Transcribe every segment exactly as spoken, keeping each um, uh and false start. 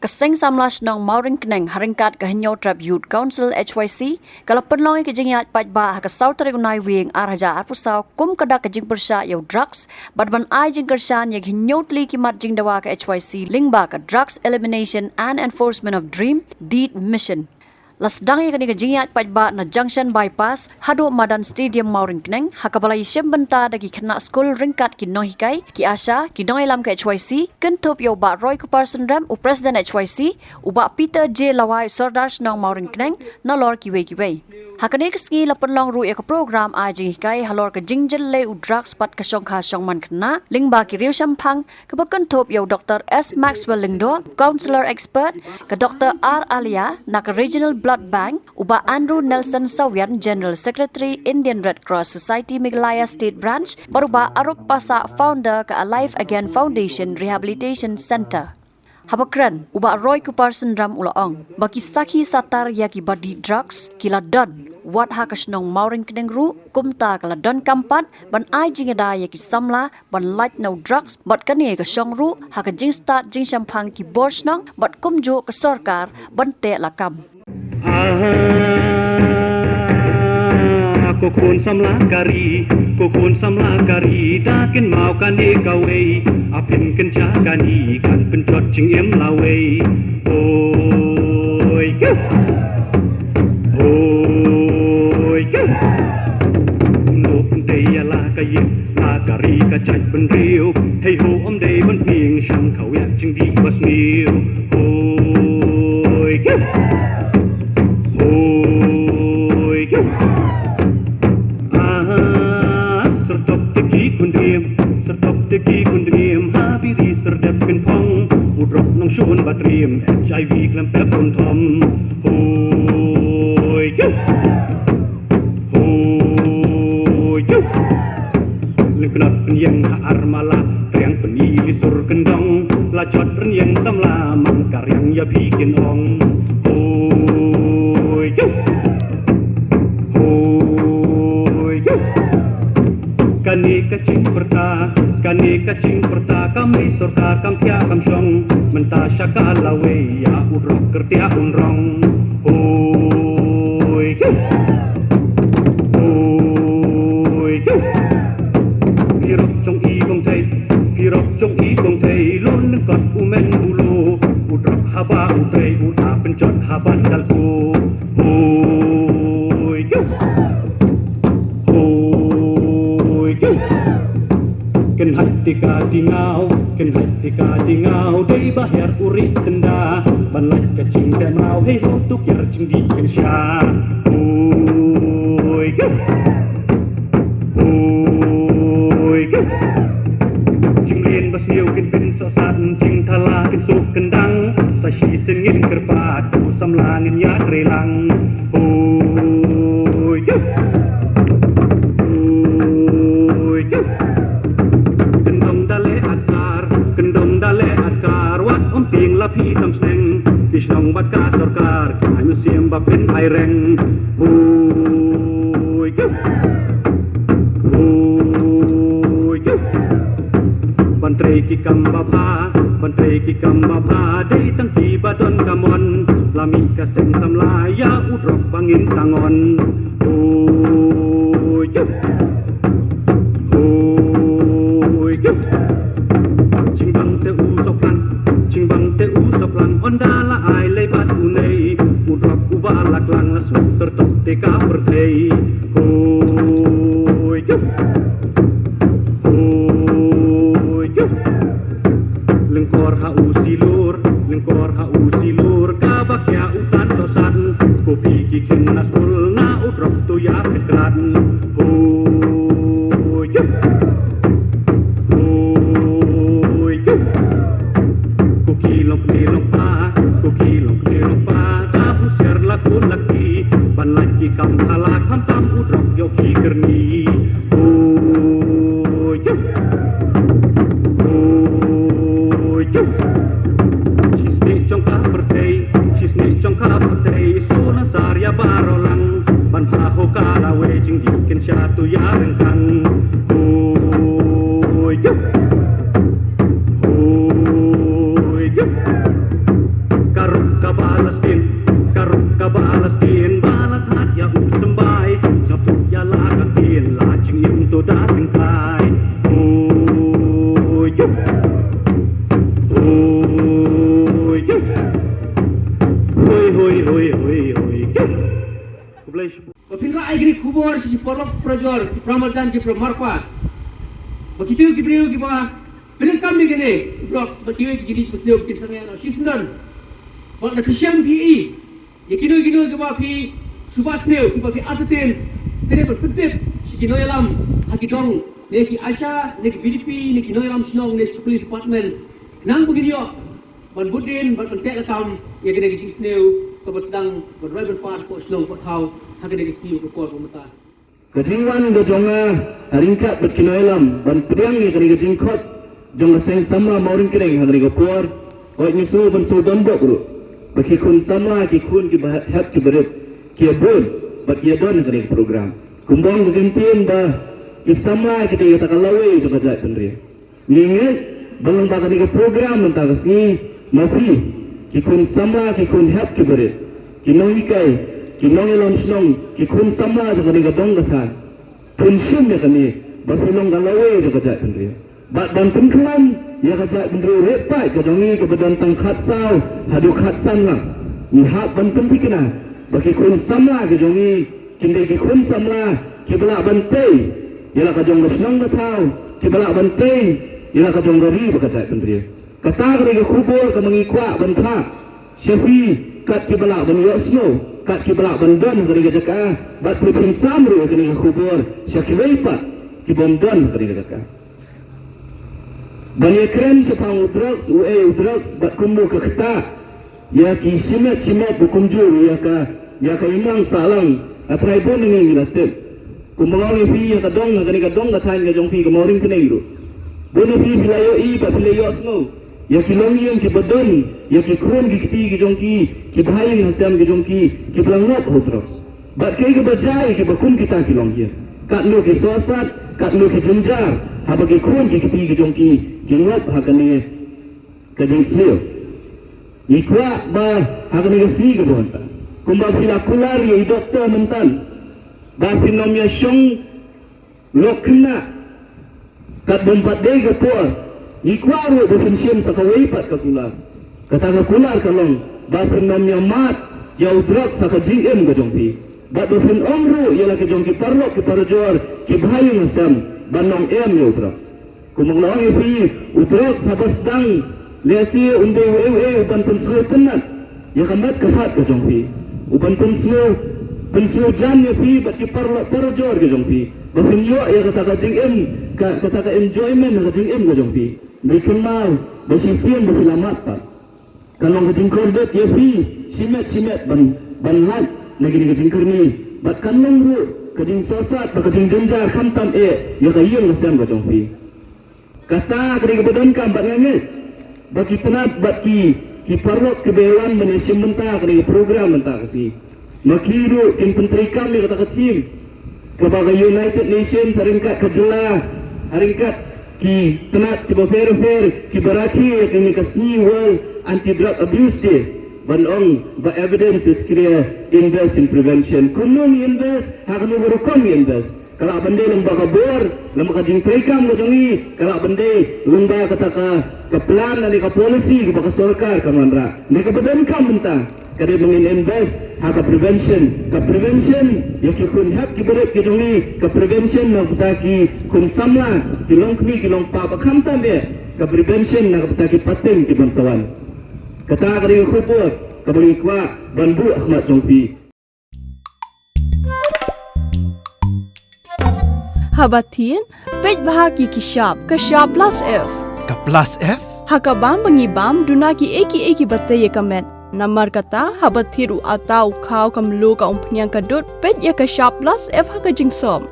Ka Seng Samla Shnong Mawryngkneng ha ryngkat ka Hynñiewtrep Youth Council H Y C ka la pynlong ïa ka jingïaid paidbah ha ka saw tarik u Naiwieng ar hajar arphew saw kum ka dak ka jingpyrshah ïa u drugs bad ban ai jingkyrshan ïa ki hynñiew tylli ki mat jingdawa ka H Y C lyngba ka Drugs Elimination and Enforcement of DREAM, DEED Mission. La sdang ïa kane ka jingïaid paidbah na Junction Bypass haduh Madan Stadium Mawryngkneng ha kaba la ïashim bynta da ki khynnah skul ryngkat ki nonghikai, ki ASHA, ki nongïalam ka H Y C, kynthup ïa u Bah Roy Kupar Synrem, u President H Y C, u Bah Peter J Lawai, Sordar Shnong Mawryngkneng, nalor kiwei kiwei. Ha kane ka sngi la pynlong ruh ïa ka program ai jinghikai halor ka jingjyllei u drugs bad ka shongkha shongman khynnah lyngba ki riewshemphang, kaba kynthup ïa u Doktor S Maxwell Lyngdoh, Counselor Expert, ka Doktor R Alia na ka Regional Blood Bank, u Bah Andrew Nelson Sawian, General Secretary, Indian Red Cross Society Meghalaya State Branch, bad u Bah Arup Passah, Founder ka Alive Again Foundation Rehabilitation Centre. Haba kren, u Bah Roy Kupar Synrem u la ong ba ki sakhi satar ïa kiba dih drugs ki la don wat ha ka shnong Mawryngkneng ruh, kumta ka la donkam pat ban ai jingïada ïa ki samla ban lait na u drugs bad kane ka shong ruh ha ka jingstad jingshemphang ki bor shnong bad kumjuh ka sorkar ban teh lakam. Ah, ko khun samla ka ri, ko khun samla ka ri, da kynmaw kane kawei, a phin kynja kane kan pynjot jingim lawei. Hoi, yuh! Hoi, yuh! Kumno pynthei ïa la ka ïing, la ka ri ka jaitbynriew. Hei ho, ym dei ban pynshang, khawiah jingdih ba sniew. Hoi, yuh! Hoi, yuh! Ah, syrtok te ki khun driem, syrtok te ki khun driem, ha biri syrdep pynphong, u drok nongshun ba triem, H I V khlem pep rung thom. Hoi, yuh! Hoi, yuh! Lyngknot pynïeng ha Armala, triang pyni li sur kyndong, la jot rynïeng samla, man ka riang ïa phi kin ong. Hoi, yuh! Hoi, yuh! Kane ka jingpyrta, kane ka jingpyrta, ka mei sorkar kam thiah kam shong, mynta sha ka lawei, ïa u drok kyrtiah un rong. Hoi, yuh! Hoi, yuh! Phi rok jong i kong thei, phi rok jong i kong thei, lun lyngkot u men u lo, u drok haba u trei, u da pynjot haba dal ko. Hoi, yuh! Hoi, yuh! Kynhait te ka dingaw, kynhait te ka dingaw, dei ba hiar u ri tynda, ban lait ka jingteh maw, hei ho, to kiar jingdih kynsha. Hoi, yuh! Hoi, yuh! Jingmlien ba sniew kin pynsohsat, jingthala kin suk kyndang, sa shisien ngin kyrpad, u samla ngin ïatrei lang. Hoi, yuh! Hoi, yuh! Kyndong da leh adkar, kyndong da leh adkar, wat ym tieng la phi tam sneng, ki shnong bad ka sorkar, ai mynsiem ba pynphai reng. Hoi, yuh! Hoi, yuh! Ban trei ki kam ba bha, ban trei ki kam ba bha, dei tang kiba don ka mon, la mih ka seng samla, ïa u drok ba ngin tang on. Hoi, yuh! Hoi, yuh! Jingbang te u soplang, jingbang te u soplang, ynda la ai lei bad u nei, u drok uba la klang, la sngewsyrtok te ka pyrthei. Hoi, yuh! Hoi, yuh! Lyngkor ha u silur, lyngkor ha u silur, kaba khia u tan sohsan, ko phi ki khynnah skul, na u drok to ïa phi krat. Hoi, yuh! Hoi, yuh! Ko ki longkmie longpa, ko ki longkmie longpa, da husiar la khun la kti, ban lait ki kam thala, khamtam u drok ïoh ki kyrni. Hoi, yuh! Hoi, yuh! Shisneiñ jong ka pyrthei, shisneiñ jong ka pyrthei, shu lansar ïa baroh lang, ban pha ho ka lawei, jingdih kynsha to ïa ryngkang. Hoi, yuh! Hoi, yuh! Por shi por lok projor ki pramar jan ki pramar pa. Ba kitu ki briew ki ba pyndonkam ïa kane drugs ba kiwei ki jingdih ki sniew ki sangeh no shi snem. Ba na kishem ki i ïa kino kino ki ba ki suba sniew ki ba ki atatin. Kane ba pyntip shi kino ïalam ha ki dong ne ki ASHA ne ki VDP ne kino ïalam shnong ne shi police department. Nang ba ki ïoh ban bud dien ban pynteh lakam ïa kane ka jingsniew kaba sdang ban roi ban par ko shnong ko thaw ha kane ka sngi ka por ka mynta. Ka jingwan ka jong nga ha ryngkat bad ki nongïalam ban pdiang ïa kane ka jingkhot jong ka seng samla Mawryngkneng ha kane ka por. Hooid ngi sngew ban sngewdon bok ruh ba ki khun samla ki khun kiba hep kiba rit ki ïa bud bad ki ïa don ha kane ka program. Kumba ong ka kyntien ba ki samla kita ïa kata ka lawei jong ka jaitbynriew. Ngi ngeit ba lyngba kane ka program mynta ka sngi ma phi ki khun samla ki khun hep kiba rit ki nonghikai ki nongïalam shnong ki khun samla jong kane ka dong ka thaiñ phin shim ïa kane ba phin long ka lawei jong ka jaitbynriew. Bad ban pynkhlan ïa ka jaitbynriew rit paid ka jong ngi kaba don tang khatsaw haduh khatsan lak. Ngi hap ban pynthikna ba ki khun samla ka jong ngi kin dei ki khun samla kiba lah ban tei ïa la ka jong ka shnong ka thaw, kiba lah ban tei ïa la ka jong ka ri bad ka jaitbynriew. Kata ka dei ka khubor kaba ngi kwah ban phah sha phi kat kiba lah ban ïohsngew, kat kiba lah ban don ha kane ka jaka bad phi pynsam ruh ïa kane ka khubor sha kiwei pat kibym don ha kane ka jaka. Ban ïakren shaphang u drugs, u ei u drugs bad kumno ka ktah ïa ki shimet shimet ba kumjuh ïa ka, ïa ka imlang sahlang. A trai bun ngi ngi la tip kumba nga ong ïa phi ïa ka dong, ïa kane ka dong ka thaiñ ka jong phi ka Mawryngkneng ruh. Bun na phi phi la ïohi bad phi la ïohsngew ïa ki longïing kiba don ïa ki khun ki kti ki jong ki, ki bhaïing hasem ki jong ki kiba la ngop ha u drugs. Bad kaei kaba jia ïa kiba kum kita ki longïing? Katno ki sohsat, katno ki jynjar haba ki khun ki kti ki jong ki ki ngop ha kane ka jingsniew. Ngi kwah ba ha kane ka sngi kaba mynta kumba phi la kular ïa i doktor mynta ba phin ym ïa shong lok khynnah kat bym pat dei ka por. Ngi kwah ruh ba phin shim sa kawei pat ka kular. Kata ka kular ka long ba phin ym ïa mad ïa u drugs ha ka jingim ka jong phi bad ba phin ong ruh ïa la ki jong ki paralok ki parajor ki bhaïing hasem ban ym em ïa u drugs. Kumba nga la ong ïa phi, u drugs haba sdang lehse un dei uei uei uban pynsngewtynnat ïa ka met ka phad ka jong phi, uban pynsngew, pynsngewjan ïa phi bad ki paralok parajor ki jong phi ba phin ïoh ïa kata ka jingim, ka, kata ka enjoyment ha ka jingim ka jong phi. Dei kynmaw ba shisien ba phi la mad pat kan long ka jingkordit ïa phi shimet shimet ban, ban lait na kine ki jingkyrni bad kan long ruh ka jingsohsat bad ka jingjynjar khamtam eh ïa ka ïing ka sem ka jong phi. Kata ka dei kaba donkam bad nga ngeit ba ki tnat bad ki, ki paralok kiba wan ban ïashim bynta ka dei ka program mynta ka sngi. Ma ki ruh kin pyntreikam ïa kata ka theme kaba ka United Nations ha ryngkat ka jylla, ha ryngkat ki tnat kiba pher pher kiba rakhe ïa kane ka sngi World Anti Drug Abuse Day ban ong ba evidence is clear, invest in prevention. Kumno ngi invest, ha kano ka rukom ngi invest? Ka lah ban dei lyngba ka bor, lyngba ka jingtreikam ka jong ngi, ka lah ban dei lyngba kata ka, ka plan lane ka policy kaba ka sorkar kan wanrah. Dei kaba donkam mynta ka dei ba ngin invest ha ka prevention, ka prevention ïa ki khun hep ki barit ki jong ngi, ka prevention na bynta ki khun samla, ki longkmie ki longkpa, bad khamtam eh ka prevention na bynta ki pateng ki ban sa wan. Kata ka dei ka khubor kaba ngi kwah ban buh ha khmat jong phi. Haba thied, peit bha ki ki shap, ka shap plus F. Ka plus F? Ha ka bam ba ngi bam, duna kiei kiei kiba tei ïa ka met. Namar kata, haba thied u atta, u khaw, ka mluh, ka umphniang, ka dud, peit ïa ka shap plus F ha ka jingsop.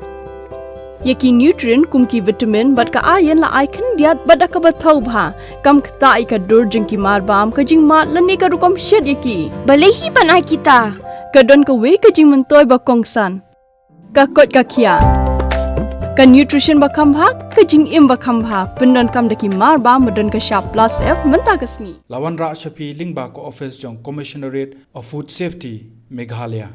Ïa ki nutrient kum ki vitamin bad ka iron la ai khyndiat bad da kaba thaw bha. Kam ktah ïa ka dur jong ki marbam, ka jingmad lane ka rukom shet ïa ki. Balei hi ban ai kita? Ka don kawei ka jingmyntoi ba kongsan. Ka koit ka khiah. Ka nutrition ba kham bha, ka jingim ba kham bha. Pyndonkam da ki marbam ba don ka shap plus F mynta ka sngi. La wanrah sha phi lyngba ka office jong Commissionerate of Food Safety, Meghalaya.